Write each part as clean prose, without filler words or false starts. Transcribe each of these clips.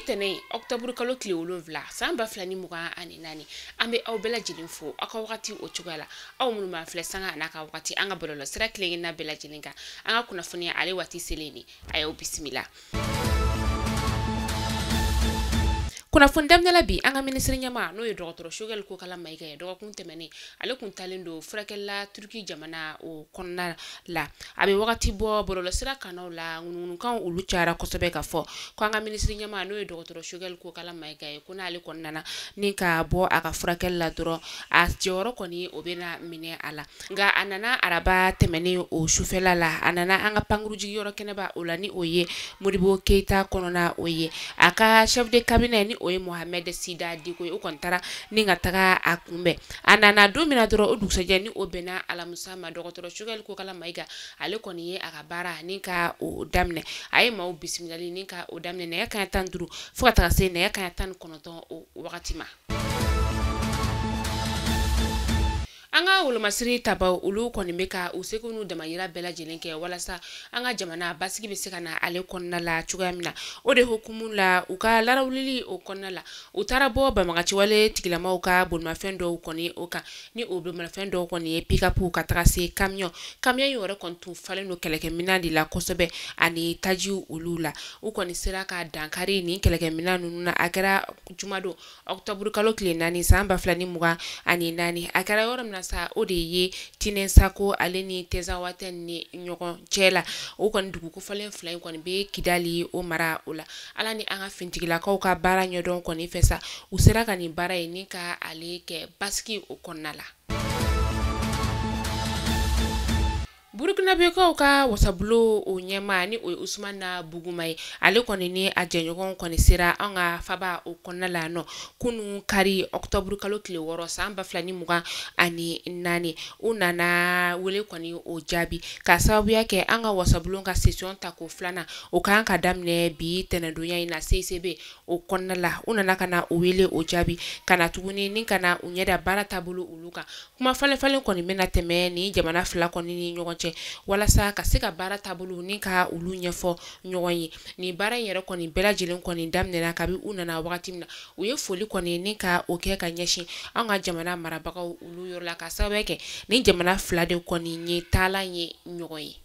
tɛnɛn octobre kalo tile 7 san 2024 an bɛ aw bɛɛ lajɛlen fo aw ka wagati o cogoya la aw minnu b'an filɛ sanga a n'a ka wagati an ka bɔlɔlɔ sira tilenna bɛɛ lajɛlen kan an ka kunnafoniya ale waati selen ni a y'aw bisimila. Kunnafoni daminɛ la bi an ka minisiri ɲɛmaa n'o ye dɔgɔtɔrɔ Choguel Kokalla Maïga ye dɔgɔkun tɛmɛnen ale kun talen don furakɛli la Turki jamana o kɔnɔna la a bɛ wagati bɔ bɔlɔlɔsira kanaw la ŋunuŋunukanw olu cayara kosɛbɛ ka fɔ ko an ka minisiri ɲɛmaa n'o ye dɔgɔtɔrɔ Choguel Kokalla Maïga ye ko n'ale kɔni nana ni ka bɔ a ka furakɛli la dɔrɔn a jɔyɔrɔ kɔni o bɛna minɛ a la nka a nana araba tɛmɛnen o sufɛla la a nana an ka pankuru jigiyɔrɔ kɛnɛba o la ni o ye Modibo Keita kɔnɔna o ye a ka chef de cabinet ni o ye Mohamed Sida Diko ye o kɔni taara ni ka taga a kunbɛn a nana don min na dɔrɔn o dugusɛjɛ ni o bɛnna alamisa ma dɔgɔtɔrɔ Choguel Kokalla Maïga ale kɔni ye a ka baara ni ka o daminɛ a ye maaw bisimilali ni ka o daminɛ nɛgɛ kanɲɛ 15 fo ka taga se nɛgɛ kanɲɛ 19 o wagati ma. An ka wolomasiri tabaw olu kɔni bɛ ka u seko n'u damayira bɛɛ lajɛlen kɛ walasa an ka jamana basigi bɛ se ka na ale kɔnɔna la cogoya min na o de hukumu la u ka larawulili o kɔnɔna la u taara bɔ banbagaciwale tigilamaw ka bolimafɛn dɔw kɔni o kan ni o bolimafɛn dɔw kɔni ye pick-up ka taga se camion camion in yɛrɛ kɔni tun falen don kɛlɛkɛminɛn de la kosɛbɛ ani tajiw olu la u kɔni sera ka dankari nin kɛlɛkɛminɛn ninnu na a kɛra jumadon octobre kalo tile 4 san 2024 a kɛra yɔrɔ min na sa o de ye Tinɛnsako ale ni Tɛzawatɛn ni ɲɔgɔn cɛ la o kɔni dugu kofɔlen fila in kɔni bɛ Kidali o mara o la ala ni an ka fintigilakaw ka baara ɲɛdɔn kɔni fɛ sa u sera ka nin baara in ni ka ale kɛ basigi o kɔnɔna la. Burkinabekaw ka wasabulon o ɲɛmaa ni o ye Usumana Buguma ye ale kɔni ni a jɛɲɔgɔn kɔni sera an ka faba o kɔnɔna la nɔ kunun kari octobre kalo tile 6 san 2024 u nana wele kɔni o jaabi ka sababuya kɛ an ka wasabulon ka session tako filanan o kan ka daminɛ bi tɛnɛndonya in na CICB o kɔnɔna la u nana ka na o wele o jaabi ka na tuguni ni ka na u ɲɛda baara taabolo olu kan kuma falen falen kɔni bɛna tɛmɛ ni jamana fila kɔni ni ɲɔgɔn cɛ walasa ka se ka baara taabolo ni ka olu ɲɛfɔ ɲɔgɔn ye nin baara in yɛrɛ kɔni bɛɛ lajɛlen kɔni daminɛna kabi u nana wagati min na u ye foli kɔni ni ka o kɛ ka ɲɛsin an ka jamana marabagaw olu yɔrɔ la ka sababu kɛ ni jamana fila de kɔni ye taalan ye ɲɔgɔn ye.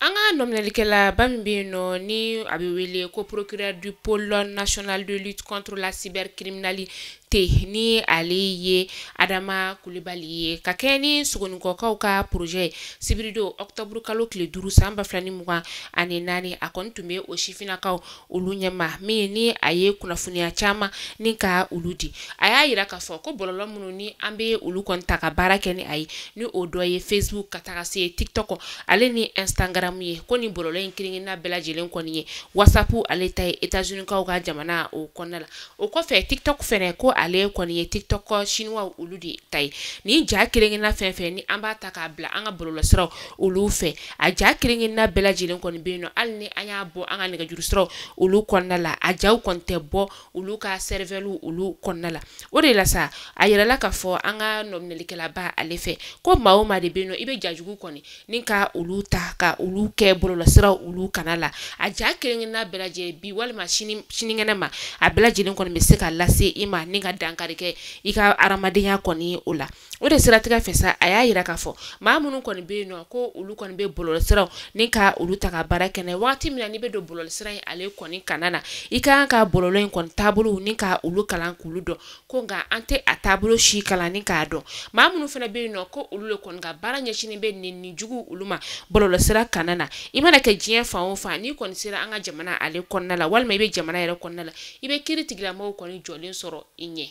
An ka nɔminɛlikɛla ba min bɛ yen nɔ ni a bɛ wele ko procureur du pôle national de lutte contre la cybercriminalité ni ale ye Adama Kulibali ye ka kɛ ni Sogonikɔkaw ka projet ye sibiridon octobre kalo tile 5 san 2024 a kɔni tun bɛ o sifinnakaw olu ɲɛma min ni a ye kunnafoniya caman ni ka olu di a y'a yira k'a fɔ ko bɔlɔlɔ minnu ni an bɛ olu kɔni ta ka baara kɛ ni a ye ni o dɔ ye Facebook ka taga se TikTok ale ni Instagram ye ko ni bɔlɔlɔ in kelen-kelenna bɛɛ lajɛlen kɔni ye WhatsApp ale ta ye États-Unis kaw ka jamana o kɔnɔna la o kɔfɛ TikTok fɛnɛ ko ale kɔni ye TikTok chinois olu de ta ye ni ja kelen-kelenna fɛn fɛn ni an b'a ta k'a bila an ka bɔlɔlɔsiraw olu fɛ a ja kelen-kelenna bɛɛ lajɛlen kɔni bɛ yen nɔ hali ni an y'a bɔ an ka nɛgɛjuru siraw olu kɔnɔna la a jaw kɔni tɛ bɔ olu ka serveur olu kɔnɔna la o de la sa a yirala k'a fɔ an ka nɔminɛlikɛlaba ale fɛ ko maa o maa de bɛ yen nɔ i bɛ jajugu kɔni ni ka olu ta ka olu kɛ bɔlɔlɔsiraw olu kana la a ja kelen-kelenna bɛɛ lajɛlen bi walima sinikɛnɛ ma a bɛɛ lajɛlen kɔni bɛ se ka lase i ma ni ka dankari kɛ i ka hadamadenya kɔni o la o de siratigɛ fɛ sa a y'a yira k'a fɔ maa minnu kɔni bɛ yen nɔ ko olu kɔni bɛ bɔlɔlɔsiraw ni ka olu ta ka baara kɛ n'a ye wagati min na n'i bɛ don bɔlɔlɔsira in ale kɔni kana na i ka kan ka bɔlɔlɔ in kɔni taabolo ni ka olu kalan k'olu dɔn ko nka an tɛ a taabolo si kalan ni k'a dɔn maa minnu fana bɛ yen nɔ ko olu de kɔni ka baara ɲɛsinnen bɛ nin jugu olu ma bɔlɔlɔsira kana na i mana kɛ diɲɛ fan o fan n'i kɔni sera an ka jamana ale kɔnɔna la walima i bɛ jamana yɛrɛ kɔnɔna la i bɛ kiiri tigilamɔgɔw kɔni jɔlen sɔrɔ i ɲɛ.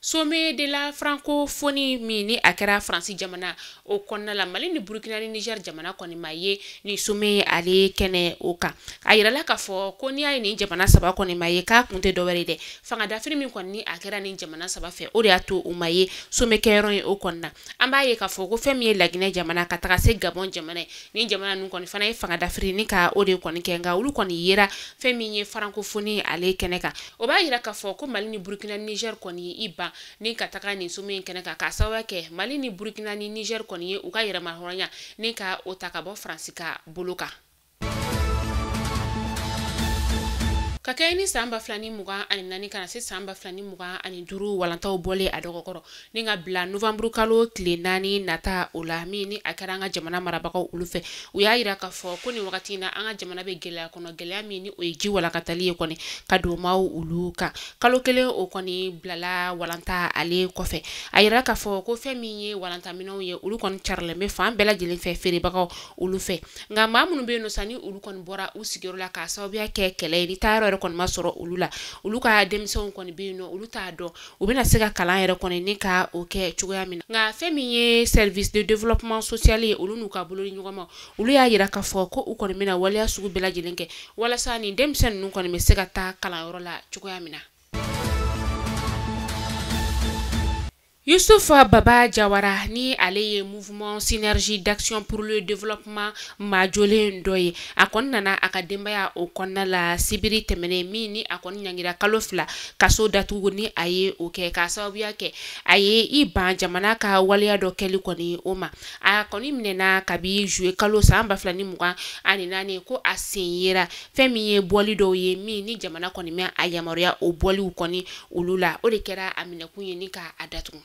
Sommet de la francophonie min ni a kɛra Faransi jamana o kɔnɔna la Mali ni Burkina ni Niger jamana kɔni ma ye ni sommet ale kɛnɛ o kan a yirala k'a fɔ ko n'i y'a ye nin jamana saba kɔni ma ye k'a kun tɛ dɔwɛrɛ ye dɛ fanga dafiri min kɔni ni a kɛra nin jamana saba fɛ o de y'a to u ma ye sommet kɛyɔrɔ in o kɔnɔna an b'a ye k'a fɔ ko fɛn min ye Laginɛ jamana ka taga se Gabon jamana ye nin jamana ninnu kɔni fana ye fanga dafiri ni ka o de kɔni kɛ nka olu kɔni yera fɛn min ye francophonie ale kɛnɛ kan o b'a yira k'a fɔ ko Mali ni Burkina ni Niger kɔni i ban ni ka taga nin sommet in kɛnɛ kan, k'a sababuya kɛ Mali ni Burkina ni Niger kɔni ye u ka yɛrɛmahɔrɔnya ni ka o ta ka bɔ Faransi ka bolo kan. Ka kɛ ni san 2024 ka na se san 2025 walantaw bɔlen a dɔgɔkɔrɔ ni ka bila novembre kalo tile 4 nata o la, min ni a kɛra an ka jamana marabagaw olu fɛ, u y'a yira k'a fɔ ko nin wagati in na an ka jamana bɛ gɛlɛya kɔnɔ, gɛlɛya min ni o ye ji walankatali ye kɔni ka don maaw olu kan. Kalo kelen o kɔni bilala walanta ale kɔfɛ. A yira k'a fɔ ko fɛn min ye walantaminɛnw ye, olu kɔni carilen bɛ fan bɛɛ lajɛlen fɛ feerebagaw olu fɛ, nka maa minnu bɛ yen nɔ sa ni olu kɔni bɔra u sigiyɔrɔ la k'a sababuya kɛ kɛlɛ ye, ni taayɔrɔ yɛrɛ kɔni ma sɔrɔ olu la, olu ka denmisɛnw kɔni bɛ yen nɔ, olu t'a dɔn u bɛna se ka kalan yɛrɛ kɔni ni ka o kɛ cogoya min na. Nka fɛn min ye service de développement social ye, olu n'u ka bolo ni ɲɔgɔn ma, olu y'a yira k'a fɔ ko u kɔni bɛna waleya sugu bɛɛ lajɛlen kɛ walasa nin denmisɛn ninnu kɔni bɛ se ka taa kalanyɔrɔ la cogoya min na. Youssouf Baba Diawara ni ale ye mouvement synergie d'action pour le développement maajolen dɔ ye, a kɔni nana a ka denbaya o kɔnɔna la sibiri tɛmɛnen min ni a kɔni ɲangira kalo 2 kaso datugu ni a ye o kɛ k'a sababuya kɛ a ye i ban jamana ka waleya dɔ kɛli kɔni o ma. A kɔni minɛna kabi juillet kalo san 2024 ko a sen yera fɛn min ye bɔli dɔw ye min ni jamana kɔni ma a yamaruya o bɔliw kɔni olu la, o de kɛra a minɛkun ye ni ka a datugu.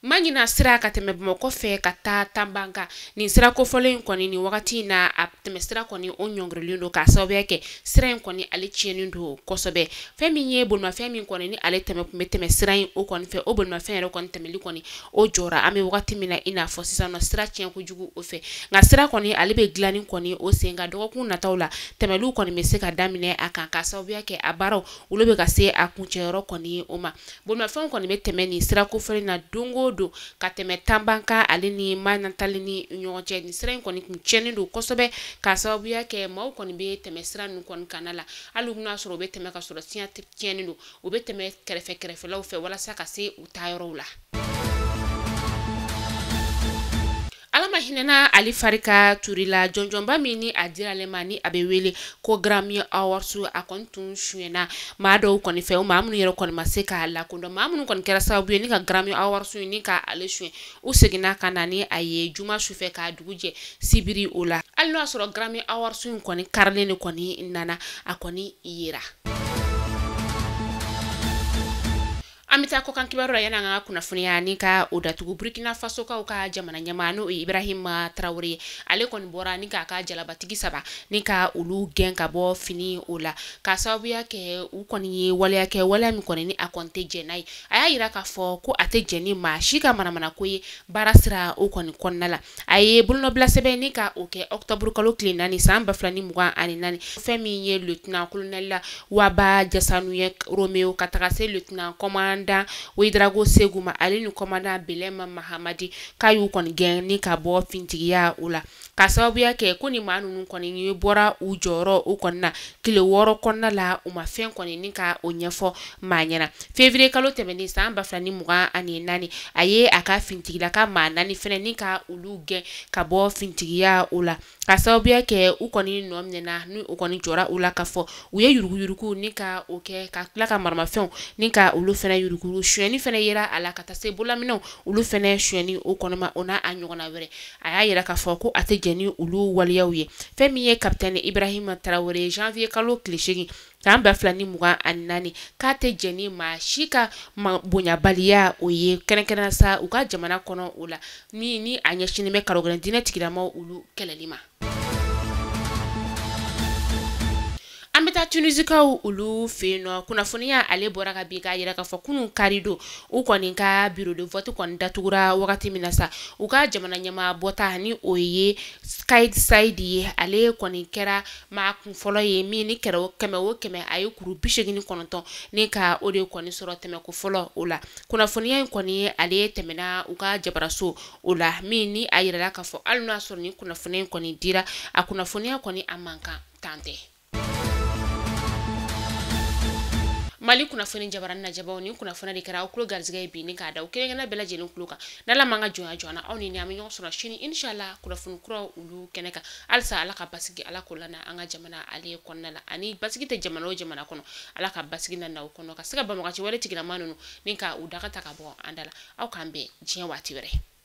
Ma ɲina sira ka tɛmɛ Bamakɔ fɛ ka taa Tanbanka, nin sira kofɔlen in kɔni nin wagati in na a tɛmɛ sira kɔni o ɲɔngirilen don k'a sababuya kɛ sira in kɔni ale tiɲɛnen don kosɛbɛ. Fɛn min ye bolimafɛn min kɔni ni ale tɛmɛ tun bɛ tɛmɛ sira in o kɔni fɛ, o bolimafɛn yɛrɛ kɔni tɛmɛli kɔni o jɔra an bɛ wagati min na i n'a fɔ sisan nɔ, sira tiɲɛ kojugu o fɛ. Nka sira kɔni ale bɛ dilanni kɔni o sen kan, dɔgɔkun nataw la tɛmɛliw kɔni bɛ se ka daminɛ a kan k'a sababuya kɛ a baaraw olu bɛ ka se a kuncɛyɔrɔ kɔni o ma. Bolimafɛnw kɔni bɛ tɛmɛ nin sira kofɔlen na don o don ka tɛmɛ Tanbanka ale ni Manantali ni ɲɔgɔn cɛ. Nin sira in kɔni kun tiɲɛnen don kosɛbɛ k'a sababuya kɛ maaw kɔni bɛ tɛmɛ sira ninnu kɔni kana la, hali n'a sɔrɔ u bɛ tɛmɛ ka sɔrɔ siɲɛ tiɲɛnen don, u bɛ tɛmɛ kɛrɛfɛ kɛrɛfɛlaw fɛ walasa ka se u taayɔrɔw la. Ala ma hinɛna Ali Farika Ture la, jɔnjɔnba min ni a dira ale ma ni a bɛ wele ko Grammy Awards, a kɔni tun suyɛnna maa dɔw kɔni fɛ, maa minnu yɛrɛ kɔni ma se k'a lakodɔn, maa minnu kɔni kɛra sababu ye ni ka Grammy Awards ni ka ale suyɛn, u seginna ka na ni a ye juma sufɛ k'a dugu jɛ sibiri o la. Hali n'o y'a sɔrɔ Grammy Awards in kɔni karilen de kɔni nana, a kɔni yera. An bɛ taa kɔkan kibaru la yanni an ka kunnafoniya ni ka o datugu. Burkina Faso kaw ka jamana ɲɛmaa n'o ye Ibrahim Traoré ye, ale kɔni bɔra ni k'a ka jalabatigi 3 ni ka olu gɛn ka bɔ fini o la k'a sababuya kɛ u kɔni ye waleya kɛ, waleya min kɔni ni a kɔni tɛ jɛn n'a ye. A y'a yira k'a fɔ ko a tɛ jɛn ni maa si ka manamanako ye baara sira o kɔni kɔnɔna la. A ye bolonɔbila sɛbɛn ni ka o kɛ octobre kalo tile 4 san 2024. Fɛn min ye lieutenant colonel Waba Jasanuye Romeo ka taga se lieutenant commandant Ouedraogo Segu ma, ale ni commandant Belema Mahamadi k'a y'u kɔni gɛn ni ka bɔ fintigiya o la k'a sababuya kɛ ko ni maa ninnu kɔni bɔra u jɔyɔrɔ o kɔni na tile 6 kɔnɔna la, u ma fɛn kɔni ni ka o ɲɛfɔ maa ɲɛna. Février kalo tɛmɛnen san 2024, a ye a ka fintigila ka maa 4 fɛnɛ ni ka olu gɛn ka bɔ fintigiya o la k'a sababuya kɛ u kɔni nɔ minɛna ni u kɔni jɔra u la k'a fɔ u ye yuruguyurugu ni ka o kɛ ka tila ka maramafɛnw ni ka olu fɛnɛ yuruguyurugu. Suyɛnni fɛnɛ yera a la ka taa se bolaminɛnw olu fɛnɛ suyɛnni o kɔnɔ ma, o n'a a ɲɔgɔnna wɛrɛ. A y'a yira k'a fɔ ko a tɛ jɛn ni olu waleyaw ye. Fɛn min ye capitaine Ibrahim Traoré janvier kalo tile 8 san 2024 k'a tɛ jɛn ni maa si ka bonyabaliya o ye kɛrɛnkɛrɛnnenya sa u ka jamana kɔnɔ o la, min ni a ɲɛsinnen bɛ karogɛlɛn diinɛ tigilamaw olu kɛlɛli ma. An bɛ taa Tunisikaw olu fɛ yen nɔ, kunnafoniya ale bɔra ka bin k'a yira k'a fɔ kunun kari don u kɔni ka bureau de vote kɔni datugura wagati min na sa, u ka jamana ɲɛmaa bɔta ni o ye Kais Saied ye, ale kɔni kɛra maa kun fɔlɔ ye min ni kɛmɛ o kɛmɛ a ye kuru 89 ni ka o de kɔni sɔrɔ tɛmɛko fɔlɔ o la. Kunnafoniya in kɔni ale tɛmɛna u ka jabaraso o la, min ni a yirala k'a fɔ hali n'o y'a sɔrɔ ni kunnafoniya in kɔni dira, a kunnafoniya kɔni a man kan tan tɛ. Mali kunnafoni jabarani najabaw, ni kunnafoni de kɛra aw tulo garisɛgɛ ye bi ni k'a da u kelen kelenna bɛɛ lajɛlen tulo kan. N'Ala m'an ka jɔnya jɔ an na, aw ni an bɛ ɲɔgɔn sɔrɔ sini inshallah kunnafoni kuraw olu kɛnɛ kan. Halisa Ala ka basigi, Ala k'o lana an ka jamana ale kɔnɔna la, ani basigi tɛ jamana o jamana kɔnɔ, Ala ka basigi na o kɔnɔ, ka se ka banbagaci wale tigilama ninnu ni ka u daga ta ka bɔ an da la. Aw k'an bɛn diɲɛ waati wɛrɛ.